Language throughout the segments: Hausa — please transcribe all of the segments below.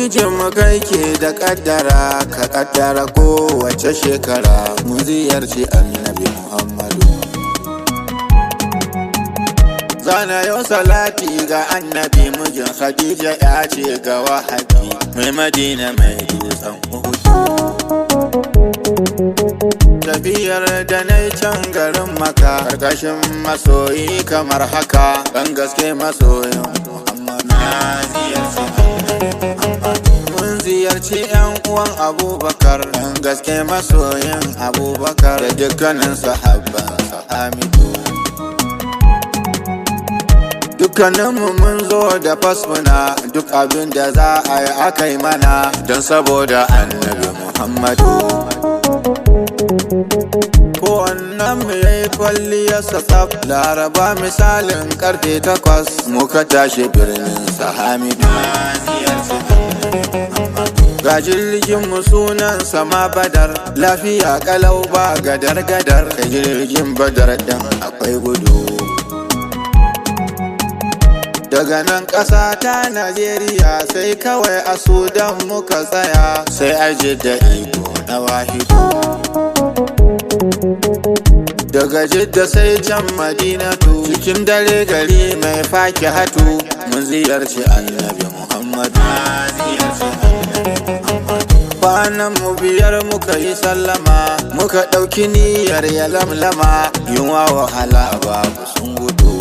Ubangijin mu kai ke da kaddara, ka kaddara kowace shekara mu ziyarci Annabi Muhammadu. Zana yau salati ga Annabi, mijin Khadija, ya ce ga Wahabi, mai Madina, mai dutsen Uhud. Tafiyar da na can garin Maka karkashin masoyi kamar haka, dan gaske masoyin Muhammad. Na ziyarci Annabi Muhammad. Mun ziyarci yan uwan Abubakar, dan gaske masoyin Abubakar, da dukkanin sahabban Hamidu. Dukkaninmu mun zo da fasfuna, duk abin da za a yi aka yi mana don saboda Annabi Muhammadu. Kowannen mu ya yi kwalliyarsa tsaf. Laraba misalin karfe 8 muka tashi birnin Sahamidu. Ga jirgin mu sunan sama Badar, lafiya kalau ba gadar gadar. Ka jirgin Badar din akwai gudu. Daga nan ƙasa ta Najeriya sai kawai a Sudan muka tsaya, sai aje da iko na Wahidu. Daga Jidda sai can Madinatu, cikin dare, gari mai faki hatu, mun ziyarci Annabi Muhammadu. Kwanan mu 5 muka yi sallama, muka ɗauki niyyar ya lamlama, yunwa wahala babu, sun gudu.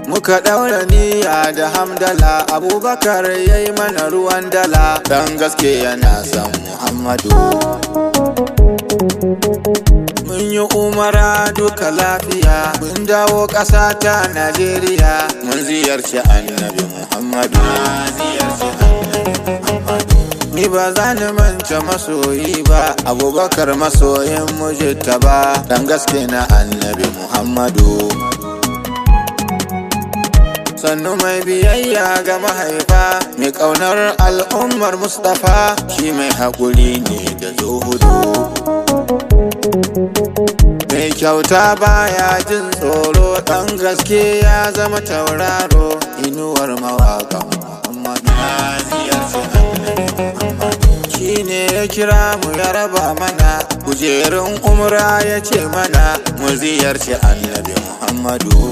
Muka ɗaura niyya da hamdala, Abubakar ya yi mana ruwan dala, dan gaske yana son Muhammadu. Mun yi umara duka lafiya, mun dawo ƙasa ta Najeriya, mun ziyarci Annabi Muhammadu. Ni ba za ni manta masoyi ba, Abubakar masoyin Mujita ba, dan gaske na Annabi Muhammadu. Sannu mai biyayya ga mahaifa, mai ƙaunar al'ummar Mustapha, shi mai haƙuri ne da zuhudu, mai kyauta baya jin tsoro, ɗan gaske ya zama tauraro, inuwar mawaƙan Muhammadu. Shi ne ya kira mu ya raba mana kujerun umra, ya ce mana mu ziyarci Annabi Muhammadu.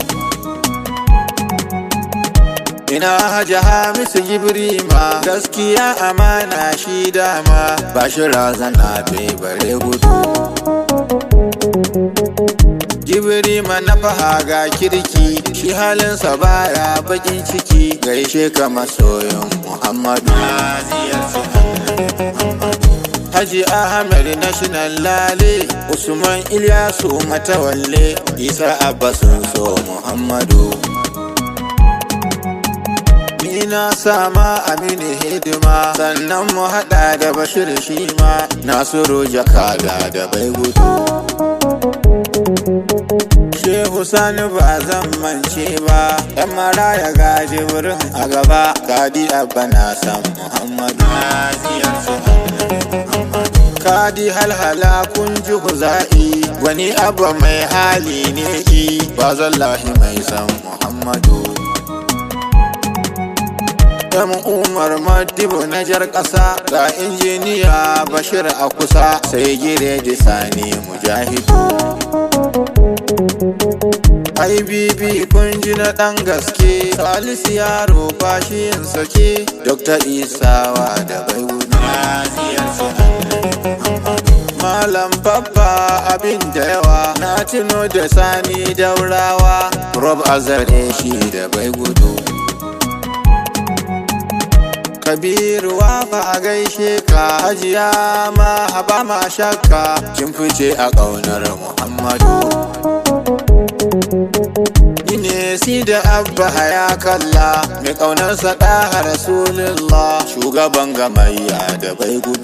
Ina Hajji Hamisu Gibrima, gaskiya amana shi dama, ba shi razana bai bare gudu. Gibrima na faha ga kirki, shi halinsa baya bakin ciki, gaishe ka masoyin Muhammadu. Haji Ahmed National Lale, Usman Ilyasu Matawalle, Isa Abba sun so Muhammadu. Ni na sama Aminu Hidima, sannan mu haɗa da Bashir shima, Nasiru Jakada da bai gudu. Shehu Sani ba zan mance ba, ɗan maraya gaji wurin a gaba, Kadi Abba na san Muhammadu. Kadi halhala kun ji huza'i, wani abba mai hali ne i, ba zallahi mai san Muhammadu. Yan Umar Madibu na jar ƙasa, ga injiniya Bashir a kusa, sai gire Sani Mujahidu. IBB kun ji na ɗan gaske, Salisu yaro ba shi yin sake, Dr. Isawa da bai gudu. Malam Babba abin da yawa, na tuno da Sani Daurawa, Rob Azare shi da bai gudu. Kabiru Wafa a gaishe ka, Hajiya ma haba ma shakka, kin fice a ƙaunar Muhammadu. Ni ne si da Abba ya kalla, mai ƙaunarsa ɗaha Rasulullah, shugaban gamayya da bai gudu.